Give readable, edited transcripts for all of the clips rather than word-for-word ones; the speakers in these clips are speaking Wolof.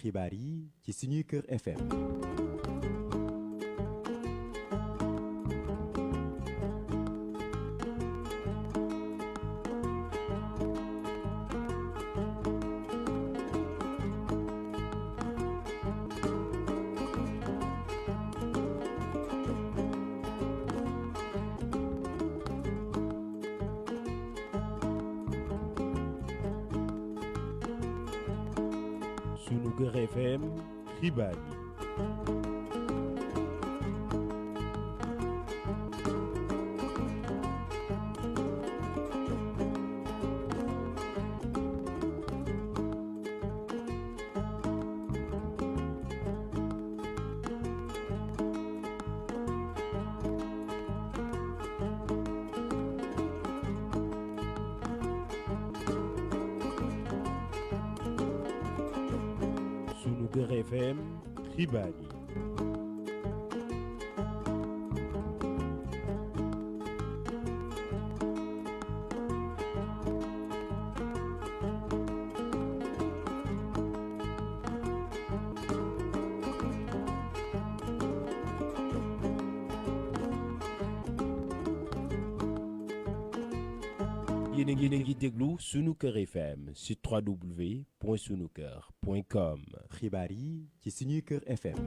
xibaar yi ci suñuy kër FM. Sunu Kër FM xibaar yi. Sunu Kër FM xibaar yi. yéen a ngi déglu Sunu Kër FM ci www.sunuker.com. xibaar yi ci suñuy Kër FM.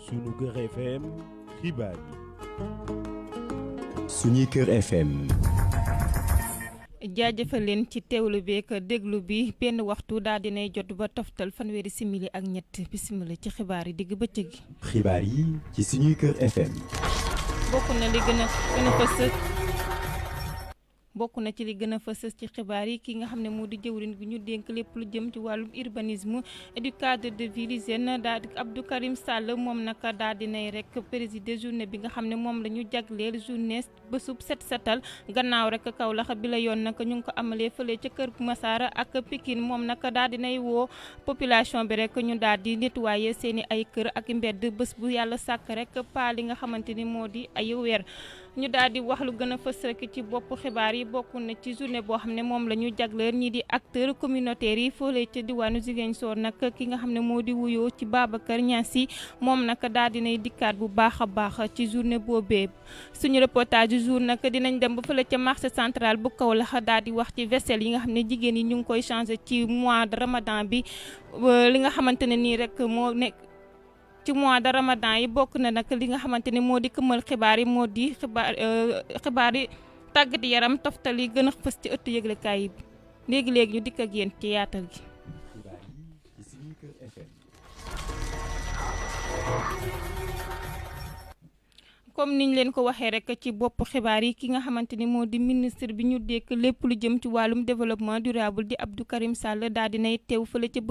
Sunu Kër FM xibaar yi. suñuy Kër FM. jaajëfal leen ci teewlu bi ak déglu bi benn waxtu daal dinay jot ba toftal fanweeri simili ak ñett bisimila ci xibaar yi digg bëccëg gi. xibaar yi ci suñuy Kër FM. bokk na ci li gën a fës ci xibaar yi ki nga xam ne moo di jëwriñ gi ñu dénk lépp lu jëm ci wàllum urbanisme et du cadre de vie l'hygiène daal di Abdou Karim Sall moom naka daal dinay rek présider journée bi nga xam ne moom la ñu jagleel journée bésub set setal gannaaw rek Kaolack bi la yoon naka ñu ngi ko amalee fële ca Kër Massar ak Pikine moom naka daal dinay woo population bi rek ñu daal di nettoyer seeni ay kër ak mbedd bés bu yàlla sàkk rek pa li nga xamante ni moo di ay weer ñu daal di wax lu gën a fës rek ci bopp xibaar yi bokk na ci journée boo xam ne moom la ñu jagleel ñi di acteurs communautaires yi foolee ca diwaanu Ziguinchor nag ki nga xam ne moo di wuyoo ci Babacar Niassi moom nag daal dinay dikkaat bu baax a baax ci journée boobee suñu reportage du jour nag dinañ dem ba fële ca marché central bu Kaolack daal di wax ci vaisselle yi nga xam ne jigéen yi ñu ngi koy changé ci mois de Ramadan bi li nga xamante ne nii rek moo nekk ci mois de Ramadan yi bokk na nag li nga xamante ne moo di këmmal xibaar yi moo di xibaar yi tàggat yaram toftal yi gën a fës ci ëttu yëglekaay yi léegi-léegi ñu dikk ak yéen ci yaatal gi. xibaar yi ci suñuy Kër FM. comme niñ leen ko waxee rek ci bopp xibaar yi ki nga xamante ni moo di ministre bi ñu dékk lépp lu jëm ci wàllum développement durable di Abdou Karim Sall daal dinay teew fële ca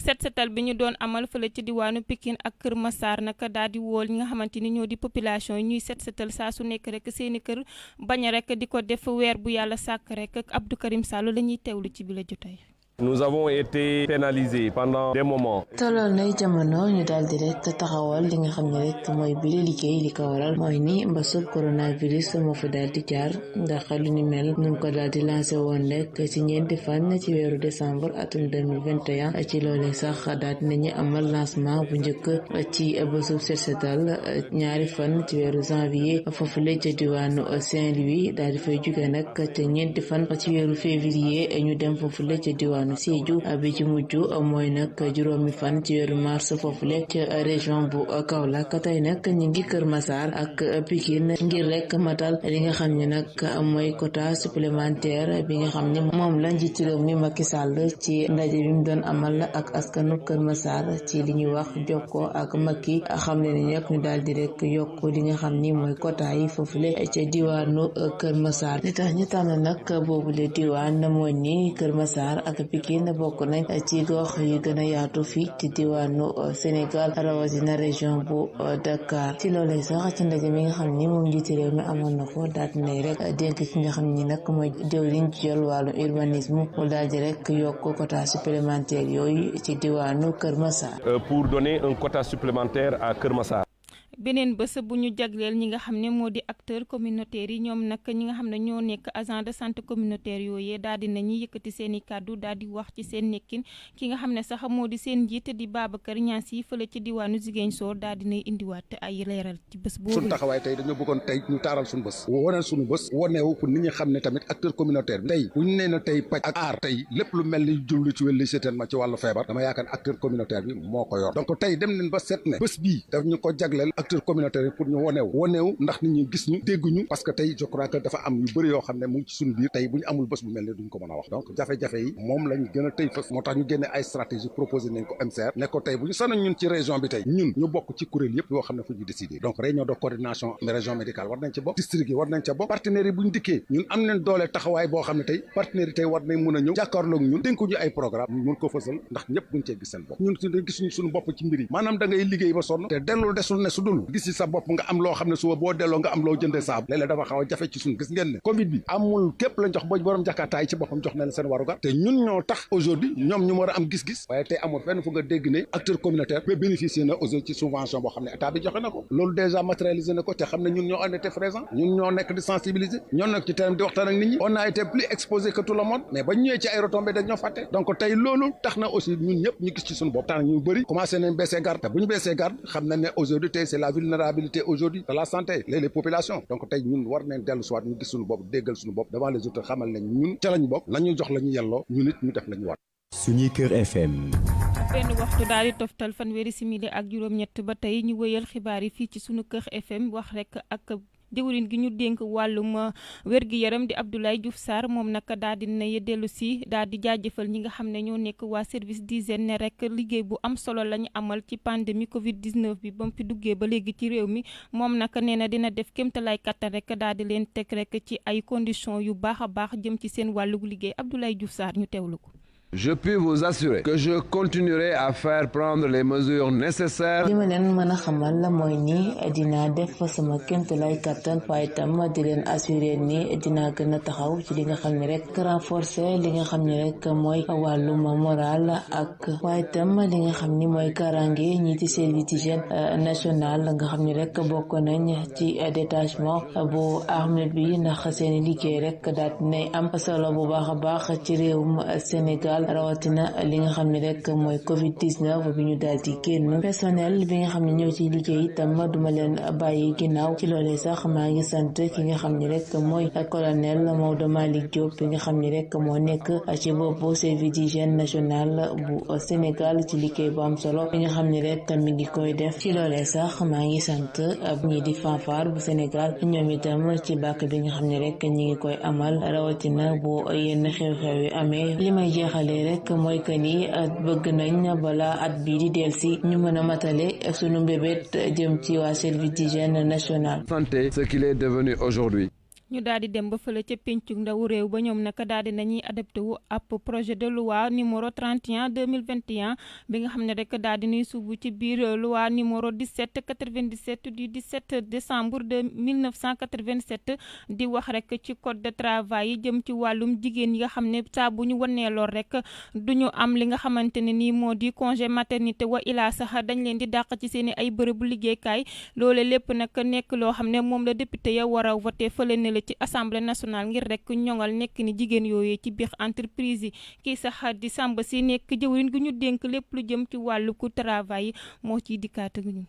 set setal bi ñu doon amal fële ci diwaanu Pikine ak Kër Massar naka daal di wool ñi nga xamante ni ñoo di population yi ñuy set setal saa su nekk rek seeni kër bañ rek di ko def weer bu yàlla sàkk rek ak Abdou Karim Sall la ñuy teewlu ci bi la jotaay. Nous avons été pénalisés pendant des moments. tolloon nay jamono ñu daal di rek taxawal li nga xam ne rek mooy bile liggéey li ko waral mooy ni mbasub coronavirus moo fa daal di jaar ndax lu ni mel ñu ngi ko daal di lancé woon rek ci ñeenti fan ci weeru décembre atum 2021 ci loolee sax daal di nañu amal lancement bu njëkk ci bésub set setal ñaari fan ci weeru janvier foofule ca diwaanu Saint-Louis daal di fay jóge nag te ñeenti fan ci weeru février ñu dem foofule ca diwaanu Sédhiou bi ci mujj mooy nag juróomi fan ci weeru mars foofule ca région bu Kaolack tey nag ñu ngi Kër Massar ak Pikine ngir rek matal li nga xam ne nag mooy quota supplémentaire bi nga xam ne moom la njiitu réew mi Macky Sall ci ndaje bi mu doon amal ak askanu Kër Massar ci li ñuy wax jokkoo ak Macky xam ne ni nag ñu daal di rek yokk li nga xam ni mooy quota yi foofule ca diwaanu Kër Massar li tax ñu tànn nag boobule diwaan mooy ni Kër Massar ak Pikine bokk nañ ci gox yi gën a yaatu fii ci diwaanu Sénégal rawatina région bu Dakar ci loolee sax ci ndaje mi nga xam ni moom njiiti réew mi amoon na ko daal di nay rek dénk ki nga xam ni nag mooy jëwriñ ci yor wàllu urbanisme mu daal di rek yokk quota supplémentaire yooyu ci diwaanu Kër Massar. Pour donner un quota supplémentaire à Kër Massar. beneen bés bu ñu jagleel ñi nga xam ne moo di acteurs communautaires yi ñoom nag ñi nga xam ne ñoo nekk agent de santé communautaire yooyee daal di nañu yëkkati seen i kàddu daal di wax ci seen nekkin ki nga xam ne sax moo di seen njiit di Babacar Niass fële ci diwaanu Ziguinchor daal di nay indiwaat ay leeral ci bés boobu. suñu taxawaay tey dañoo bëggoon tey ñu taaral suñu bés waneel suñu bés waneewu pour nit ñi xam ne tamit acteur communautaire bi tey bu ñu nee na tey paj ak aar tey lépp lu mel ni jublu ci wàllu certainement ci wàllu feebar dama yaakaar acteur communautaire bi moo ko yor donc tey dem nañ ba seet ne bés bii daf ñu ko jagleel acteur communautaire pour ñu woneewu ndax nit ñi gis ñu dégguñu parce que tey je crois que dafa am yu bëri yoo xam ne mu ngi ci suñu biir tey bu ñu amul bés bu mel ne duñ ko mën a wax donc jafe-jafe yi moom lañ gën a tey fës moo tax ñu génne ay stratégie proposé nañ ko MCR ne ko tey bu ñu sanoon ñun ci région bi tey ñun ñu bokk ci kuréel yëpp yoo xam ne fu ñu décider donc réunion de coordination région médicale war nañ ci bokk district yi war nañ ca bokk partenaires yi bu ñu dikkee ñun am nañ doole taxawaay boo xam ne tey partenaires yi tey war nañ mën a ñëw jàkkaarloog ñun dénkuñu ay programme ñu mën ko fësal ndax ñëpp buñ cee gis seen bopp ñun gisuñu suñu bopp ci mbir yi maanaam da ngay liggéey ba sonn te dellul desul ne su dul gis ci sa bopp nga am loo xam ne suba boo delloo nga am loo jëndee saabu léeg-léeg dafa xaw a jafe ci suñu gis ngeen ne Covid bi amul képp lañ jox ba borom jakartaay ci boppam jox na leen seen warugar te ñun ñoo tax aujourd'hui ñoom ñu war a am gis-gis waaye tey amul fenn fu nga dégg ne acteur communautaire ba bénéficier na aujourd'hui ci subvention boo xam ne état bi joxe na ko loolu déjà matérialisé na ko te xam ne ñun ñoo en été présent ñun ñoo nekk di sensibiliser ñoo nekk ci terrain di waxtaan ak nit ñi on a été plus exposé que tout le monde mais ba ñëwee ci ay retombées dañ ñoo fàtte donc tey loolu tax na aussi ñun ñëpp ñu gis ci suñu bopp tax na ñu bëri commencé nañ baisser garde te bu ñu baisser garde xam nañ ne aujourd'hui tey c'est la vulnérabilité aujourd'hui de la santé les populations donc tey ñun war nañ dellu soit ñu gis suñu bopp déggal suñu bopp devant les autres xamal nañ ñun ca lañ bokk la ñu jox la ñu yelloo ñu nit ñu def la ñu war. Suñuy Kër FM. benn waxtu daal di toftal fanweeri simili ak juróom-ñett ba tey ñu wëyal xibaar yi fii ci sunu Kër FM wax rek ak jëwriñ gi ñu dénk wàllum wér-gi-yaram di Abdoulaye Diouf Sarr moom nag daal di nay dellu si daal di jaajëfal ñi nga xam ne ñoo nekk waa service d'hygiène ne rek liggéey bu am solo la ñu amal ci pandémie Covid 19 bi ba mu fi duggee ba léegi ci réew mi moom nag nee na dina def kéemtalaay kattan rek daal di leen teg rek ci ay conditions yu baax a baax jëm ci seen wàllug liggéey Abdoulaye Diouf Sarr ñu teewlu ko. Je puis vous assurer que je continuerai à faire prendre les mesures nécessaires. li ma leen mën a xamal la mooy ni dinaa def sama kéemtalaay kattan waaye tam di leen assurer ni dinaa gën a taxaw ci li nga xam ne rek renforcer li nga xam ne rek mooy wàllum moral ak waaye tam li nga xam ni mooy kaaraange ñi ci service d'hygiène national nga xam ne rek bokk nañ ci détachement bu armée bi ndax seen liggéey rek daal dinay am solo bu baax a baax ci réewum Sénégal. rawatina li nga xam ne rek mooy Covid 19 bi ñu daal di génn personnel bi nga xam ne ñoo ciy liggéey itam duma leen bàyyi ginnaaw ci loolee sax maa ngi sant ki nga xam ne rek mooy colonel Maodo Malick Diop bi nga xam ne rek moo nekk ci boppu service d'hygiène national bu Sénégal ci liggéey bu am solo bi nga xam ne rek mi ngi koy def ci loolee sax maa ngi sant ñi di fanfare bu Sénégal ñoom itam ci bàkk bi nga xam ne rek ñi ngi koy amal rawatina bu yenn xew-xew yi amee li may jeexal rek mooy que ni bëgg nañ balaa at bii di delsi ñu mën a matale sunu mbébét jëm ci waa service d'hygiène national. Santé, ce qu'il est devenu aujourd'hui. ñu daal di dem ba fële ca pencu ndaw réew ba ñoom naka daal di nañuy adapté wu ab projet de loi numéro 31 2021 bi nga xam ne rek daal di nuy suubu ci biir loi numéro 1797 du 17 décembre de 1987 di wax rek ci code de travail yi jëm ci wàllum jigéen yi nga xam ne saa bu ñu wanee lool rek du ñu am li nga xamante ne nii moo di congé maternité wa ilaa sax dañ leen di dàq ci seen i ay bërëbu liggéeykaay loole lépp nag nekk loo xam ne moom la député ya war a voté fële ne ci assemblée nationale ngir rek ñoŋal nekk ni jigéen yooyu ci biir entreprise yi kii sax di Samba si nekk jëwriñ gu ñu dénk lépp lu jëm ci wàllu ku travail moo ciy dikkaat ak ñu.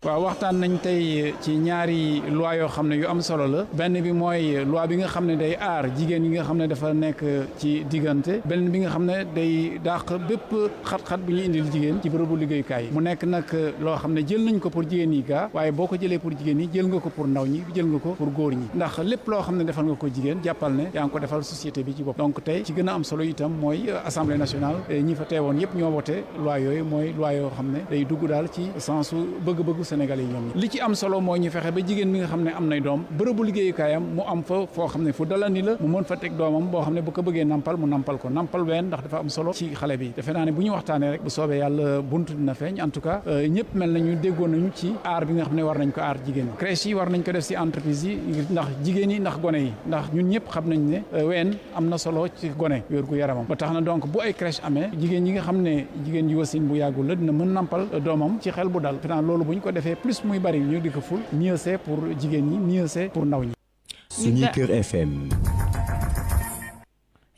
waaw waxtaan nañ tey ci ñaari loi yoo xam ne yu am solo la benn bi mooy loi bi nga xam ne day aar jigéen yi nga xam ne dafa nekk ci diggante benn bi nga xam ne day dàq bépp xat-xat bu ñuy indil jigéen ci bërëbu liggéeyukaay yi mu nekk nag loo xam ne jël nañ ko pour jigéen yi gaa waaye boo ko jëlee pour jigéen yi jël nga ko pour ndaw ñi jël nga ko pour góor ñi ndax lépp loo xam ne defal nga ko jigéen jàppal ne yaa ngi ko defal société bi ci bopp donc tey ci gën a am solo itam mooy assemblée nationale ñi fa teewoon yëpp ñoo wote loi yooyu mooy loi yoo xam ne day dugg daal ci sensu bëgg-bëgg Sénégal yi ñoom ñi li ci am solo mooy ñu fexe ba jigéen bi nga xam ne am nay doom bërëbu liggéeyukaayam mu am fa foo xam ne fu dalani la mu mën fa teg doomam boo xam ne bu ko bëggee nampal mu nampal ko nampal ween ndax dafa am solo ci xale bi defe naa ne bu ñu waxtaanee rek bu soobee yàlla buntu dina feeñ en tout cas ñëpp mel nañu déggoon nañu ci aar bi nga xam ne war nañ ko aar jigéen ñi crèche yi war nañ ko def ci entreprise yi ndax jigéen yi ndax gone yi ndax ñun ñëpp xam nañ ne ween am na solo ci gone wér gu yaramam ba tax na donc bu ay crèche amee jigéen ñi nga xam ne jigéen ji wasin bu yàggul la dina mën nampal doomam ci xel bu dal defe naa loolu bu ñu ko defee plus muy bari ñu di ko ful mieux c'est pour jigéen ñi mieux c'est pour ndaw ñi. Sunuker FM.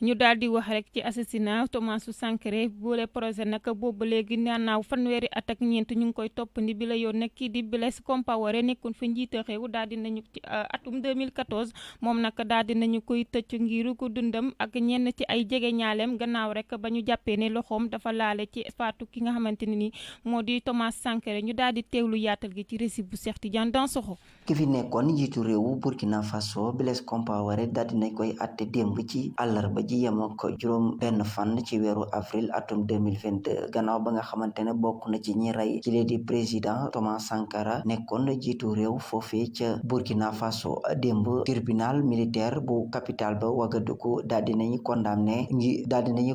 ñu daal di wax rek ci assassinat Thomas Sankara boole projet nag boobu léegi nannaaw fanweeri at ak ñeent ñu ngi koy toppandi bi la yoon nag kii di Blaise Compaoré nekkoon fa njiite réew daal di nañu ci atum 2014 moom nag daal di nañu koy tëcc ngiru ko dundam ak ñenn ci ay jege ñaaleem gannaaw rek ba ñu jàppee ne loxoom dafa laale ci faatu ki nga xamante ne ni moo di Thomas Sankara ñu daal di teewlu yaatal gi ci récit bu Cheikh Tidiane Dansokho. ki fi nekkoon njiitu réewu Burkina Faso Blaise Compaoré daal di nañ koy atte démb ci àllarba ji yem ak juróom benn fan ci weeru avril atum 2022 gannaaw ba nga xamante ne bokk na ci ñi rey ci di président Thomas Sankara nekkoon jiitu réew foofee ca Burkina Faso démb tribunal militaire bu capitale ba Ouagadougou daal dinañu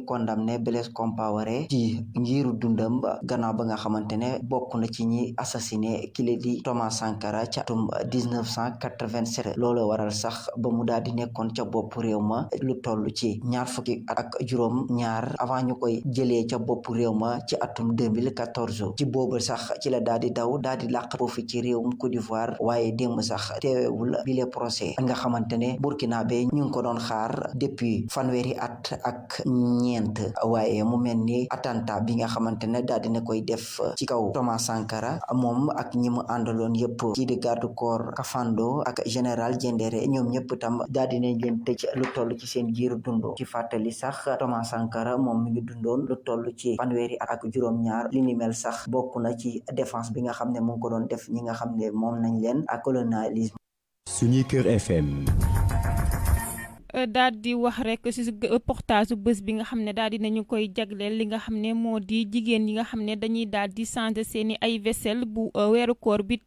condamné Blaise Compaoré ci ngiru dundam gannaaw ba nga xamante ne bokk na ci ñi assassiné ki di Thomas Sankara ca atum 1987 loolu waral sax ba mu daal di nekkoon ca bopp réew ma lu toll ci ñaar fukki ak juróom ñaar avant ñu koy jëlee ca bopp réew ma ci atum 2014 ci boobu sax ci la daal di daw daal di làq foofu ci réewum Côte d'Ivoire waaye démb sax teewewul bile procès nga xamante ne burkinabé ñu ngi ko doon xaar depuis fanweeri at ak ñeent waaye mu mel ni attentat bi nga xamante ne daal dina koy def ci kaw Thomas Sankara moom ak ñi mu àndaloon yëpp kii di garde corps Kafando ak général Diendéré ñoom ñëpp tam daal dinañ leen tëj lu toll ci seen jiiru dund ci fàttali sax Thomas Sankara moom mi ngi dundoon lu toll ci fanweeri at ak juróom-ñaar li ni mel sax bokk na ci défense bi nga xam ne mu ngi ko doon def ñi nga xam ne moom nañ leen ak colonialisme. Sunuker FM. daal di wax rek ci reportage bés bi nga xam ne daal di nañu koy jagleel li nga xam ne moo di jigéen yi nga xam ne dañuy daal di changer seeni ay vaisselle bu weeru koor bi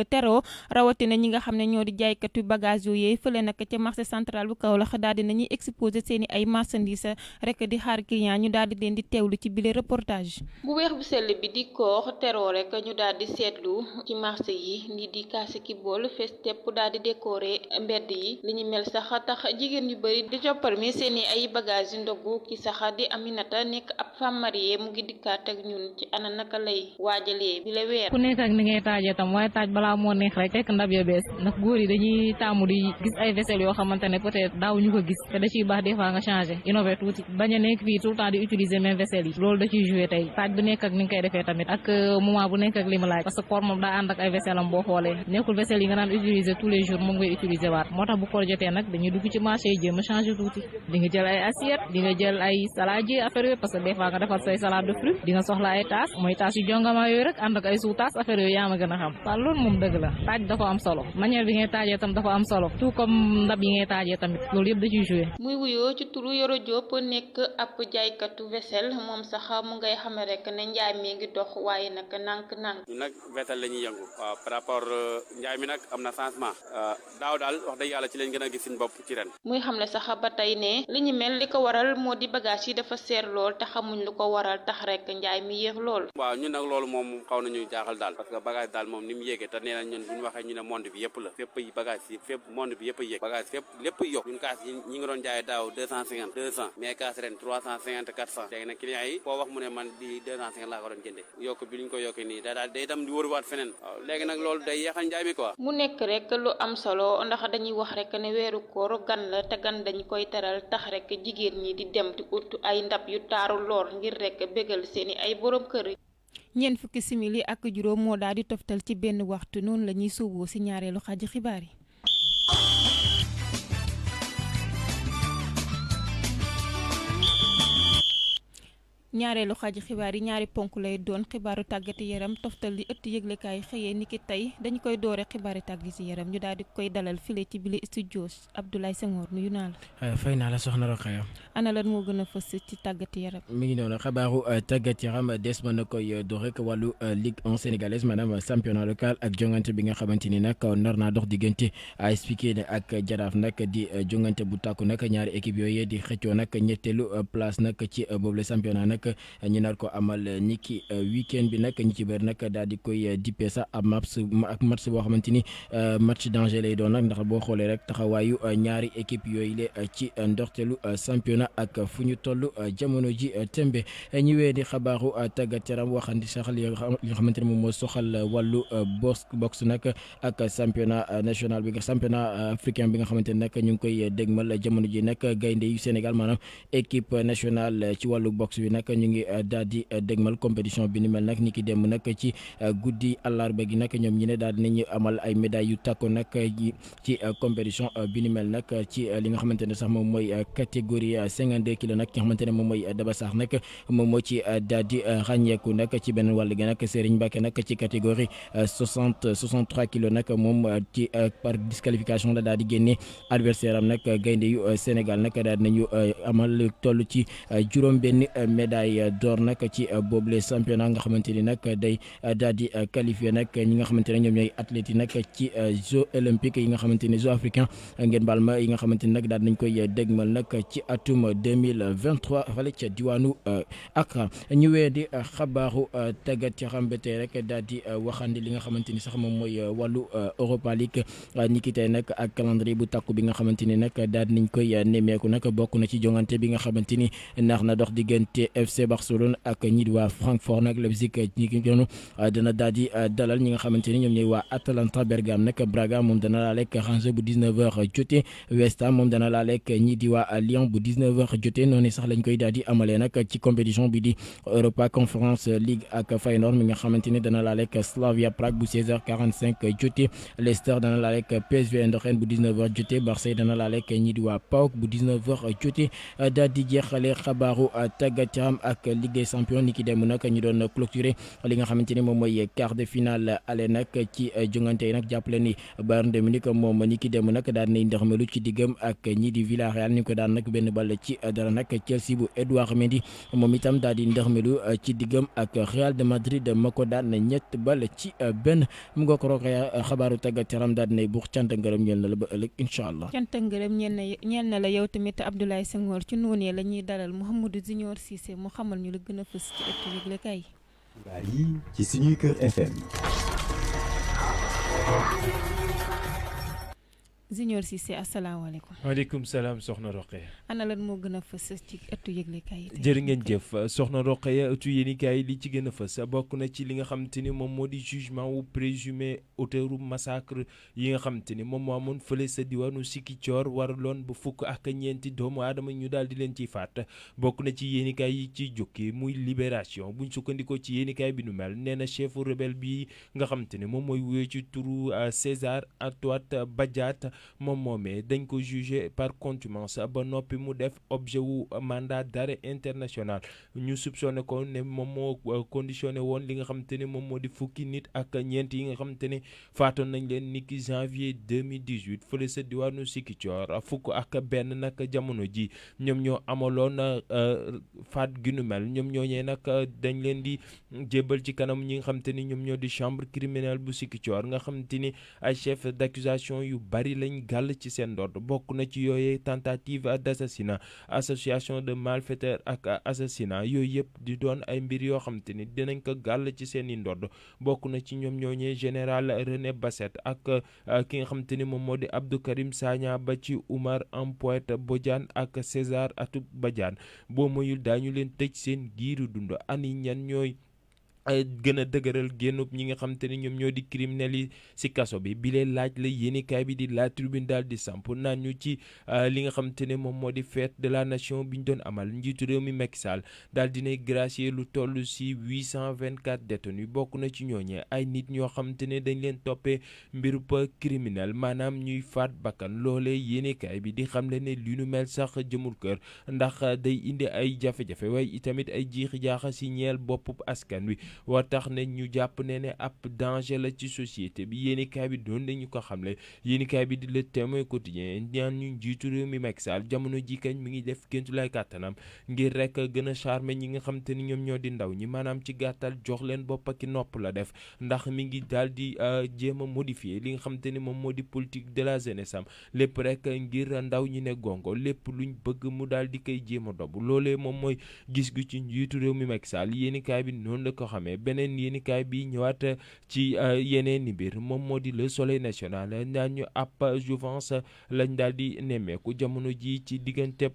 teroo rawatina ñi nga xam ne ñoo di jaaykatu bagage yooyu fële nag ca marché central bu Kaolack daal di nañuy exposer seeni ay marchandises rek di xaar client ñu daal di leen di teewlu ci bile reportage. bu weer bu sell bi di koor teroo rek ñu daal di seetlu ci marché yi ni di kaasi ki bool fees tepp daal di décorer mbedd yi li ñu mel sax tax jigéen yu bari di coppar mi seeni ay bagage yu ndogu ki sax di Aminata nekk ab femme mariée mu ngi dikkaat ak ñun ci ana naka lay waajalee bi la weer. ku nekk ak ni ngay taajee tam waaye taaj balaa moo neex rek fekk ndab ya bees ndax góor yi dañuy taamu di gis ay vaisselle yoo xamante ne peut-être daaw ñu ko gis te da ciy baax des fois nga changer innover tuuti bañ a nekk fii tout le temps di utiliser même vaisselle yi loolu da ciy jouer tey taaj bu nekk ak ni nga koy defee tamit ak moment bu nekk ak li mu laaj parce que koor moom daa ànd ak ay vaisselle am boo xoolee nekkul vaisselle yi nga daan utiliser tous les jours moom ngay utiliser waat moo tax bu koor jotee nag dañuy dugg ci marché yi jéem a changer tuuti di nga jël ay assiette di nga jël ay saladier affaire yooyu parce que des fois nga defar say salade de fruits di nga soxla ay taas mooy taas yu jongama yooyu rek ànd ak ay sous taas affaire yooyu yaa ma gën a xam waaw loolu moom dëgg la taaj dafa am solo manière bi ngay taajee tam dafa am solo tout comme ndab yi ngay taajee tamit loolu yëpp da ciy joué. muy wuyoo ci turu Yoro Diop nekk ab jaaykatu vaisselle moom sax mu ngay xame rek ne njaay mi ngi dox waaye nag nànk-nànk. ñu nag vaisselle la ñuy yëngu waaw par rapport njaay mi nag am na changement daaw daal wax dëgg yàlla ci lañ gën a gis suñu bopp ci ren. muy xam ne sax ba tey ne li ñu mel li ko waral moo di bagage yi dafa seer lool te xamuñ lu ko waral tax rek njaay mi yéex lool. waaw ñun nag loolu moom xaw nañu jaaxal daal parce que bagage daal moom ni mu yéegee te nee na ñun bu ñu waxee ñu ne monde bi yëpp la fépp bagage yi fépp monde bi yëpp a yéeg bagage fépp lépp yokk ñun kaas yi ñi ngi doon jaayee daaw 250 200 mais kaas ren 350 400 léegi nag client yi koo wax mu ne man di 250 laa ko doon jënde yokk bi ñu ko yokkee nii da daal day dem di wëruwaat feneen waaw léegi nag loolu day yeexal njaay mi quoi. mu nekk rek lu am solo ndax dañuy wax rek ne weeru koor gan la te gan dañ koy teral tax rek jigéen ñi di dem di ut ay ndab yu taaru lool ngir rek bégal seeni ay borom kër. ñeent fukki simili ak juróom moo daal di toftal ci benn waxtu noonu la ñuy sóoboo ci ñaareelu xaaju xibaar yi. ñaareelu xaaju xibaar yi ñaari ponk lay doon xibaaru tàggati yaram toftal li ëtt yëglekaay xëyee niki tey dañu koy doore xibaari tàggati yaram ñu daal di koy dalal file ci bile studio Abdoulaye Senghor nuyu naa la. fay naa la soxna Rokhaya. ana lan moo gën a fës ci tàggati yaram. mi ngi noonu xabaaru tàggati yaram des mën na koy door rek wàllu Ligue 1 sénégalaise maanaam championnat local ak jongante bi nga xamante ni nag nar naa dox diggante AS Pikine ak Jaraaf nag di jongante bu tàkku nag ñaari équipe yooyu di xëccoo nag ñetteelu place nag ci boobu le championnat nag ñu nar ko amal niki weekend bi nag ñi ci bëri nag daal di koy dippee sax ab match boo xamante ni match danger lay doon nag ndax boo xoolee rek taxawaayu ñaari équipe yooyu le ci ndorteelu championnat ak fu ñu toll jamono ji tembe ñu wee di xabaaru tàggat yaram waxandi sax li nga xamante ni moom moo soxal wàllu box nag ak championnat national bi nga championnat africain bi nga xamante ni nag ñu ngi koy dégmal jamono ji nag gaynde yu Sénégal maanaam équipe nationale ci wàllu box bi nag ñu ngi daal di dégmal compétition bi ni mel nag ni ki dem nag ci guddi àllarba gi nag ñoom ñi ne daal dinañu amal ay médailles yu takku nag ci compétition bi ni mel nag ci li nga xamante ne sax moom mooy catégorie 52 kilos nag ki nga xamante ne moom mooy Daba Sax nag moom moo ci daal di ràññeeku nag ci benn wàll gi nag Serigne Mbacke nag ci catégorie 63 kilos nag moom ci par disqualification la daal di génne adversaire am nag gaynde yu Sénégal nag daal dinañu amal toll ci juróom benn médaille d'or nag ci boobule championnat nga xamante ni nag day daal di qualifié nag ñi nga xamante ne ñoom ñooy athlètes yi nag ci Jeux olympiques yi nga xamante ni Jeux africains ngeen baal ma yi nga xamante ni nag daal nañ koy dégmal nag ci atum 2023 fale ca diwaanu Accra ñu wee di xabaaru tàggat yaram ba tey rek daal di waxandi li nga xamante ni sax moom mooy wàllu Europa League ni ki tey nag ak calendrier bu takku bi nga xamante ni nag daal nañ koy nemmeeku nag bokk na ci jongante bi nga xamante ni naax na dox diggante FC Barcelone ak ñi di waa Francfort nag Leipzig ñi ki doonu dana daal di dalal ñi nga xamante ni ñoom ñooy waa Atalanta Bergame nag Braga moom dana laa lekk Rangers bu 19h jotee West Ham moom dana laa lekk ñi di waa Lyon bu 19h jotee noonu sax lañ koy daal di amalee nag ci compétition bi di Europa Conference League ak Feyenoord mi nga xamante ni dana laa lekk Slavia Prague bu 16h45 jotee Leicester dana laa lekk PSV Eindhoven bu 19h jotee Marseille dana laa lekk ñi di waa PAOK bu 19h jotee daal di jeexale xabaaru tàggat yaram ak Ligue des Champions ni ki dem nag ñu doon clôturer li nga xamante ni moom mooy quart de finale aller nag ci jongante yi nag jàppale ni Bayern de Munich moom ni ki dem nag daal nay ndaxmelu ci diggam ak ñi di Villarreal ñu ko daan nag benn ball ci dara nag Chelsea bu Edouard Mendy moom itam daal di ndaxmelu ci diggam ak Real de Madrid ma ko daan ñett ball ci benn mu nga ko rookee xabaaru tàggat yaram daal di nay buux cant ngërëm ñeel na la ba ëllëg incha allah. cant ngërëm ñeel na la yow tamit Abdoulaye Senghor ci noonu la ñuy dalal Mouhamadou Junior Cissé mu xamal ñu la gën a fës ci ëttu yëglekaay yi. xibaar yi ci suñuy kër FM. Junior Cissé asalaamaaleykum. waaleykum salaam soxna Rokhaya. ana lan moo gën a fës ci ëttu yëglekaay yi. jërë ngeen jëf soxna Rokhaya ëttu yéenekaay li ci gën a fës bokk na ci li nga xamante ni moom moo di jugement wu présumé auteuru massacre yi nga xamante ni moom moo amoon fële sa diwaanu Sikicoor waraloon ba fukk ak ñeenti doomu aadama ñu daal di leen ciy faat bokk na ci yéenekaay yi ciy jukki muy Libération buñ sukkandikoo ci yéenekaay bi nu mel nee na chef rebelle bi nga xamante ni moom mooy wuyoo ci turu César Antoine Badiate moom moomee dañ ko jugé par contumace ba noppi mu def objet wu mandat d'arrêt international ñu soupçonné ko ne moom moo conditionné woon li nga xamante ne moom moo di fukki nit ak ñeent yi nga xamante ne faatoon nañ leen niki janvier 2018 fële sa diwaanu Sikicoor fukk ak benn nag jamono ji ñoom ñoo amaloon faat gi nu mel ñoom ñooñee nag dañ leen di jébbal ci kanam ñi nga xamante ni ñoom ñoo di chambre criminelle bu Sikicoor nga xamante ni ay chef d'accusation yu bari lañ gàll ci seen ndodd bokk na ci yooyee tentative d'assassinat association de malfaiteurs ak assassinat yooyu yëpp di doon ay mbir yoo xamante ni dinañ ko gàll ci seen i ndodd bokk na ci ñoom ñooñee général René Bassette ak ki nga xamante ni moom moo di Abdou Karim Sagna ba ci Oumar Ampointe Bodian ak César Atoute Badiane boo moyul daañu leen tëj seen giiru dund ani ñan ñooy gën a dëgëral génnub ñi nga xam te ne ñoom ñoo di criminels yi si kaso bi bi lee laaj la yéenekaay bi di La Tribune daal di samp naan ñu ci li nga xam te ne moom moo di fête de la nation bi ñu doon amal njiitu réew mi Macky Sall daal dinay gracier lu toll si 824 détenus bokk na ci ñooñee ay nit ñoo xam te ne dañ leen toppee mbirub criminel maanaam ñuy faat bakkan loolee yéenekaay bi di xam le ne li nu mel sax jëmul kër ndax day indi ay jafe-jafe waaye itamit ay jiixi jaaxa si ñeel boppub askan wi wa tax ne ñu jàpp ne ab danger la ci société bi yéenekaay bi doon nañu ko xamle yéenekaay bi di Le Témoin quotidien ñaan ñu njiitu réew mi Macky Sall jamono ji kañ mi ngi def kéntulaay kàttanam ngir rek gën a charmer ñi nga xam te ni ñoom ñoo di ndaw ñi maanaam ci gàttal jox leen bopp ak nopp la def ndax mi ngi daal di jéem a modifier li nga xam te ni moom moo di politique de la jeunesse am lépp rek ngir ndaw ñi ne gongo lépp luñ bëgg mu daal di koy jéem a dobb loolee moom mooy gis gu ci njiitu réew mi Macky Sall yéenekaay bi noonu la ko xamee beneen yéenekaay bi ñëwaat ci yeneen i mbir moom moo di Le Soleil national naan ñu ab jouvence lañ daal di nemmeeku jamono ji ci diggante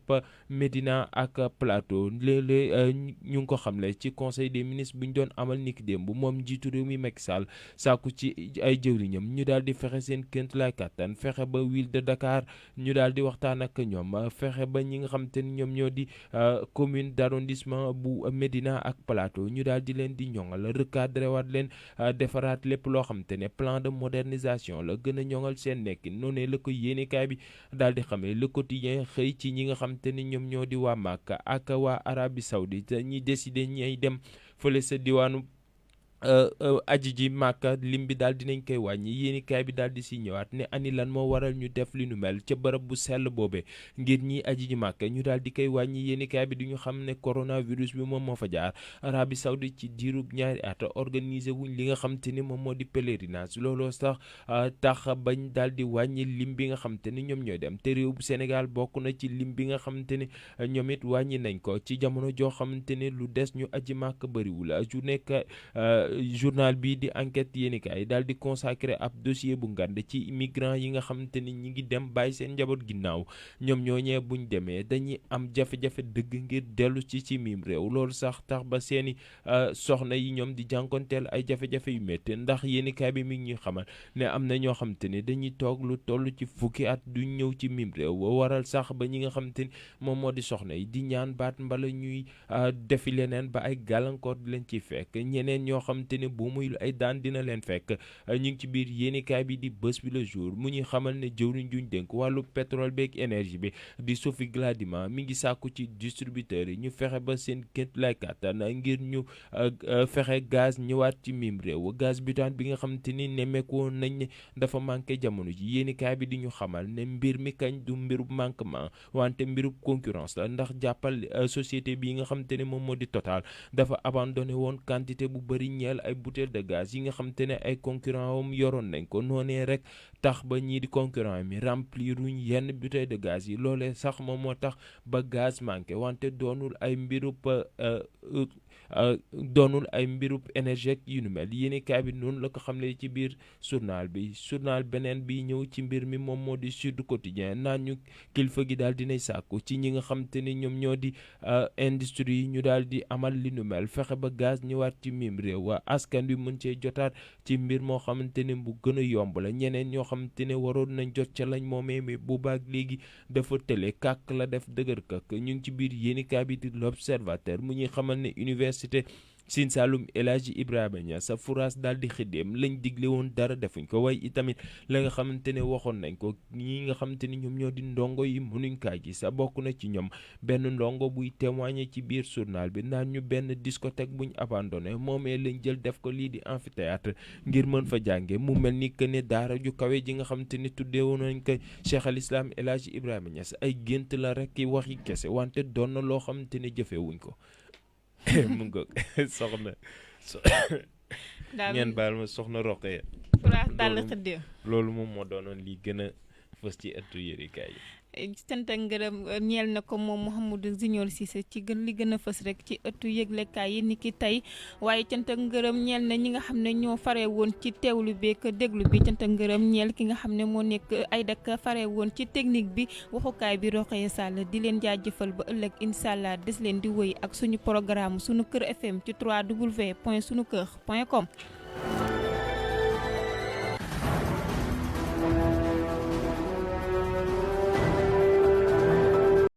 Médina ak Plateau léeg-léeg ñu ngi ko xamle ci conseil des ministres bu ñu doon amal niki démb moom njiitu réew mi Macky Sall sàkku ci ay jëwriñam ñu daal di fexe seen ként lay kàttan fexe ba ville de Dakar ñu daal di waxtaan ak ñoom fexe ba ñi nga xam te ni ñoom ñoo di commune d'arrondissement bu Médina ak Plateau ñu daal di leen di ñoŋal recadré waat leen defaraat lépp loo xam te ne plan de modernisation la gën a ñoŋal seen nekkin noonu la ko yéenekaay bi daal di xamee Le Quotidien xëy ci ñi nga xam te ni ñoom ñoo di waa Makka ak waa Arabie Saoudite ñi décidé ñay dem fële sa diwaanu aji ji màkka lim bi daal dinañ koy wàññi yéenekaay bi daal di si ñëwaat ne ani lan moo waral ñu def li nu mel ca bërëb bu sell boobee ngir ñi aji ji màkka ñu daal di koy wàññi yéenekaay bi di ñu xam ne coronavirus bi moom moo fa jaar Arabie Saoudite ci diirub ñaari at organiser wuñ li nga xam te ni moom moo di pèlerinage looloo sax tax bañ daal di wàññi lim bi nga xam te ni ñoom ñooy dem te réew bu Sénégal bokk na ci lim bi nga xam te ni ñoom it wàññi nañ ko ci jamono joo xamante ne lu des ñu aji màkka bëriwul ju nekk journal bi di enquête yéenekaay daal di consacré ab dossier bu ngand ci immigrant yi nga xamante ni ñi ngi dem bàyyi seen njaboot ginnaaw ñoom ñooñee buñ demee dañuy am jafe-jafe dëgg ngir dellu ci miim réew loolu sax tax ba seeni soxna yi ñoom di jànkonteel ay jafe-jafe yu métti ndax yéenekaay bi mi ngi ñuy xamal ne am na ñoo xamante ni dañuy toog lu toll ci fukki at duñ ñëw ci miim réew waral sax ba ñi nga xamante ni moom moo di soxna yi di ñaan baat mbala ñuy defi leneen ba ay gàllankoor di leen ciy fekk ñeneen ñoo xamante ni bu muy ay daan dina leen fekk ñu ngi ci biir yéenekaay bi di Bës Bi Le Jour mu ñuy xamal ne jëwriñ juñ dénk wàllu pétrole beeg énergie bi di Sophie Gladima mi ngi sàkku ci distributeurs yi ñu fexe ba seen ként lay kàttan ngir ñu fexe gaz ñëwaat ci mim réew gaz butane bi nga xamante ni nemmeeku woon nañ ne dafa manqué jamono ji yéenekaay bi di ñu xamal ne mbir mi kañ du mbirub manquement wante mbirub concurrence la ndax jàppal société bi nga xamante ne moom moo di Total dafa abandonné woon quantité bu bëri ñeel ay bouteille de gaz yi nga xamante ne ay concurrent am yoroon nañ ko noonee rek tax ba ñii di concurrent mi rempliruñ yenn bouteille de gaz yi loolee sax moom moo tax ba gaz manqué wante doonul ay mbirub énergie yu nu mel yéenekaay bi noonu la ko xamle ci biir journal beneen bi ñëw ci mbir mi moom moo di Sud Quotidien naan ñu kilifa gi daal dinay sàkku ci ñi nga xamante ni ñoom ñoo di industrie yi ñu daal di amal li nu mel fexe ba gaz ñëwaat ci mim réew waa askan wi mën cee jotaat ci mbir moo xamante ne bu gën a yomb la ñeneen ñoo xamante ne waroon nañ jot ca lañ moomee mais bu baag léegi dafa tële kàkk la def dëgër këkk ñu ngi ci biir yéenekaay bi di L'Observateur mu ñuy xamal ne université Sine Saloum El Hadji Ibrahima Niass sa furaas daal di xiddeem lañ digle woon dara defuñ ko waaye itamit la nga xamante ne waxoon nañ ko ñi nga xamante ni ñoom ñoo di ndongo yi mënuñ kaa gis sa bokk na ci ñoom benn ndongo buy témoigner ci biir journal bi naan ñu benn discothèque buñ abandonné moomee lañ jël def ko lii di amphithéâtre ngir mën fa jànge mu mel ni que ne daara ju kawe ji nga xamante ni tuddee woon nañ ko Cheikh al Islam El Hadji Ibrahima Niass ay gént la rek ki waxi kese wante doon na loo xamante ne jëfewuñ ko mu ngoog soxna ngeen baal ma soxna Roqaya furaas daal la xëddee loolu moom moo doonoon li gën a fës ci ëttu yërikaay yi cant ak ngërëm ñeel na ko moom Mouhamadou Junior Cissé ci li gën a fës rek ci ëttu yëglekaay yi ni ki tey waaye cant ak ngërëm ñeel na ñi nga xam ne ñoo fare woon ci teewlu bi ak déglu bi cant ak ngërëm ñeel ki nga xam ne moo nekk ay dak fare woon ci technique bi waxukaay bi Rokhaya Sall di leen jaajëfal ba ëllëg incha allah des leen di wëy ak suñu programme sunu kër FM ci www.sunukër.com